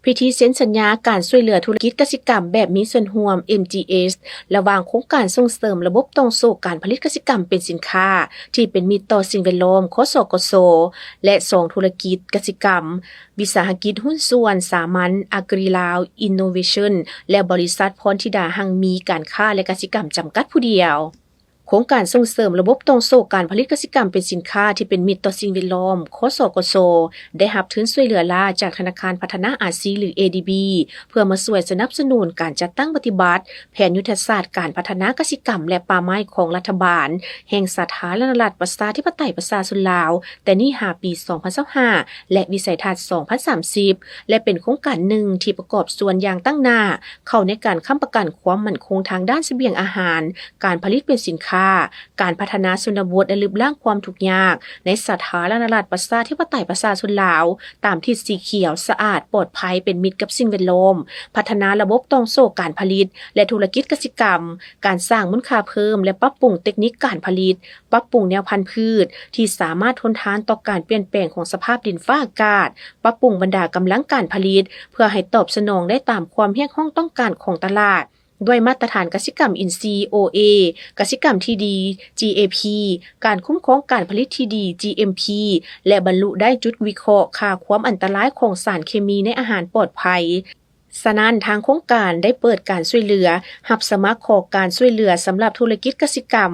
ພິທີເຊັນສັນຍາການຊ່ວຍເຫຼືອທຸລະກິດກະສິກຳແບບມີສ່ວນຮ່ວມ ເອັມຈີເອັສ ລະຫວ່າງໂຄງການສົ່ງເສີມລະບົບຕ່ອງໂສ້ການຜະລິດກະສິກຳເປັນສິນຄ້າ ທີ່ເປັນມິດຕໍ່ສິ່ງແວດລ້ອມ ຄສກສ ແລະ ສອງທຸລະກິດກະສິກຳ ວິສາຫະກິດຫຸ້ນສ່ວນສາມັນ Agri Lao Innovation ແລະ ບໍລິສັດພອນທິດາຮັ່ງມີການຄ້າ ແລະ ກະສິກຳຈຳກັດຜູ້ດຽວ. ໂຄງການສົ່ງເສີມລະບົບຕ່ອງໂສ້ການຜະລິດກະສິກຳເປັນສິນຄ້າທີ່ເປັນມິດຕໍ່ສິ່ງແວດລ້ອມ ຄສກສ ໄດ້ຮັບທຶນຊ່ວຍເຫຼືອລ້າຈາກທະນາຄານພັດທະນາອາຊີ ຫຼື ເອດີບີ ເພື່ອມາຊ່ວຍສະໜັບສະໜູນການຈັດຕັ້ງປະຕິບັດແຜນຍຸດທະສາດການພັດທະນາກະສິກຳ ແລະ ປ່າໄມ້ຂອງລັດຖະບານແຫ່ງສາທາລະນະລັດປະຊາທິປະໄຕປະຊາຊົນລາວ ແຕ່ນີ້ຫາປີສອງພັນຊາວຫ້າ ແລະ ວິໄສທັດສອງພັນສາມສິບ ແລະ ເປັນໂຄງການໜຶ່ງທີ່ປະກອບສ່ວນຢ່າງຕັ້ງໜ້າເຂົ້າໃນການຄ້ຳປະກັນຄວາມໝັ້ນຄົງທາງດ້ານສະບຽງອາຫານ, ການຜະລິດເປັນສິນຄ້າ, ການພັດທະນາຊົນນະບົດ ແລະ ລຶບລ້າງຄວາມທຸກຍາກໃນສາທາລະນະລັດປະຊາທິປະໄຕປະຊາຊົນລາວ ຕາມທິດສີຂຽວ, ສະອາດ, ປອດໄພ, ເປັນມິດກັບສິ່ງແວດລ້ອມ, ພັດທະນາລະບົບຕ່ອງໂສ້ການຜະລິດ ແລະ ທຸລະກິດກະສິກຳ, ການສ້າງມູນຄ່າເພີ່ມ ແລະ ປັບປຸງເຕັກນິກການຜະລິດ, ປັບປຸງແນວພັນພືດທີ່ສາມາດທົນທານຕໍ່ການປ່ຽນແປງຂອງສະພາບດິນຟ້າອາກາດ, ປັບປຸງບັນດາກຳລັງການຜະລິດ ເພື່ອໃຫ້ຕອບສະໜອງໄດ້ຕາມຄວາມຮຽກຮ້ອງຕ້ອງການຂອງຕະຫຼາດ ດ້ວຍມາດຕະຖານກະສິກຳອິນຊີ ໂອເອ, ກະສິກຳທີ່ດີ ຈີເອພີ, ການຄຸ້ມຄອງການຜະລິດທີ່ດີ ຈີເອັມພີ ແລະ ບັນລຸໄດ້ຈຸດວິເຄາະຄ່າຄວາມອັນຕະລາຍຂອງສານເຄມີໃນອາຫານປອດໄພ. ສະນັ້ນ, ທາງໂຄງການໄດ້ເປີດການຊ່ວຍເຫຼືອ, ຮັບສະໝັກຂໍການຊ່ວຍເຫຼືອສຳລັບທຸລະກິດກະສິກຳ,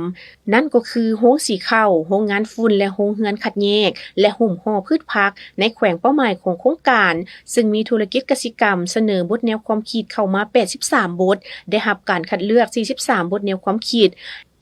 ນັ້ນກໍຄືໂຮງສີເຂົ້າ, ໂຮງງານຝຸ່ນ ແລະ ໂຮງເຮືອນຄັດແຍກ ແລະ ຫຸ້ມຫໍ່ພືດຜັກ ໃນແຂວງເປົ້າໝາຍຂອງໂຄງການ, ຊຶ່ງມີທຸລະກິດກະສິກຳສະເໜີບົດແນວຄວາມຄິດເຂົ້າມາແປດສິບສາມບົດ, ໄດ້ຮັບການຄັດເລືອກສີ່ສິບສາມບົດແນວຄວາມຄິດ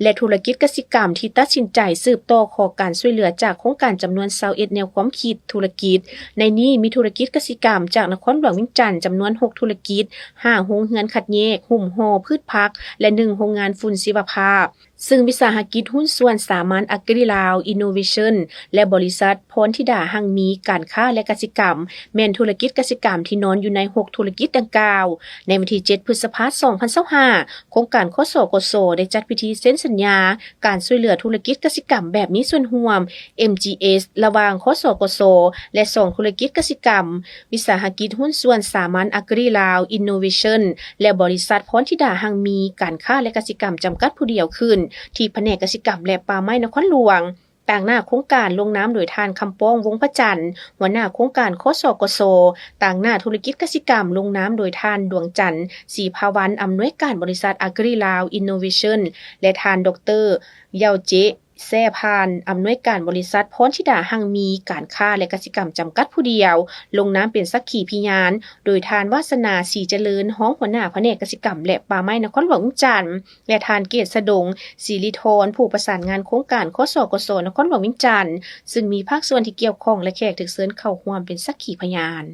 ແລະ ທຸລະກິດກະສິກຳທີ່ຕັດສິນໃຈສືບຕໍ່ຂໍການຊ່ວຍເຫຼືອຈາກໂຄງການຈຳນວນຊາວເອັດແນວຄວາມຄິດທຸລະກິດ. ໃນນີ້ມີທຸລະກິດກະສິກຳຈາກນະຄອນຫຼວງວຽງຈັນຈຳນວນຫົກທຸລະກິດ, ຫ້າໂຮງເຮືອນຄັດແຍກ, ຫຸ້ມຫໍ່ພືດຜັກ ແລະ ໜຶ່ງໂຮງງານຝຸ່ນຊີວະພາບ. ຊຶ່ງວິສາຫະກິດຫຸ້ນສ່ວນສາມັນ Agri Lao Innovation ແລະ ບໍລິສັດພອນທິດາຮັ່ງມີການຄ້າ ແລະ ກະສິກຳ ແມ່ນທຸລະກິດກະສິກຳທີ່ນອນຢູ່ໃນຫົກທຸລະກິດດັ່ງກ່າວ. ໃນວັນທີເຈັດ ພຶດສະພາ ສອງພັນຊາວຫ້າ ໂຄງການ ຄສກສ ໄດ້ຈັດພິທີເຊັນສັນຍາການຊ່ວຍເຫຼືອທຸລະກິດກະສິກຳແບບມີສ່ວນຮ່ວມ ເອັມຈີເອັສ ລະຫວ່າງ ຄສກສ ແລະ ສອງທຸລະກິດກະສິກຳ ວິສາຫະກິດຫຸ້ນສ່ວນສາມັນ Agri Lao Innovation ແລະ ບໍລິສັດພອນທິດາຮັ່ງມີການຄ້າ ແລະ ກະສິກຳຈຳກັດຜູ້ດຽວຂຶ້ນ ທີ່ພະແນກກະສິກຳ ແລະ ປ່າໄມ້ນະຄອນຫຼວງ. ຕາງໜ້າໂຄງການລົງນາມໂດຍທ່ານ ຄຳປ້ອງ ວົງພະຈັນ ຫົວໜ້າໂຄງການ ຄສກສ, ຕາງໜ້າທຸລະກິດກະສິກຳລົງນາມໂດຍທ່ານ ດວງຈັນ ສີພາວັນ ອຳນວຍການບໍລິສັດ Agri Lao Innovation ແລະ ທ່ານ ດອກເຕີ ເຍົາເຈະ ແຊພານ ອຳນວຍການບໍລິສັດພອນທິດາຮັ່ງມີການຄ້າ ແລະ ກະສິກຳຈຳກັດຜູ້ດຽວ ລົງນາມເປັນສັກຂີພິຍານ, ໂດຍທ່ານ ວາສະໜາ ສີຈະເລີນ ຮອງຫົວໜ້າພະແນກກະສິກຳ ແລະ ປ່າໄມ້ນະຄອນຫຼວງວຽງຈັນ ແລະ ທ່ານ ເກດສະດົງ ສີລິທອນ ຜູ້ປະສານງານໂຄງການ ຄສກສ ນະຄອນຫຼວງວຽງຈັນ, ຊຶ່ງມີພາກສ່ວນທີ່ກ່ຽວຂ້ອງ ແລະ ແຂກຖືກເຊີນເຂົ້າຮ່ວມເປັນສັກຂີພະຍານ.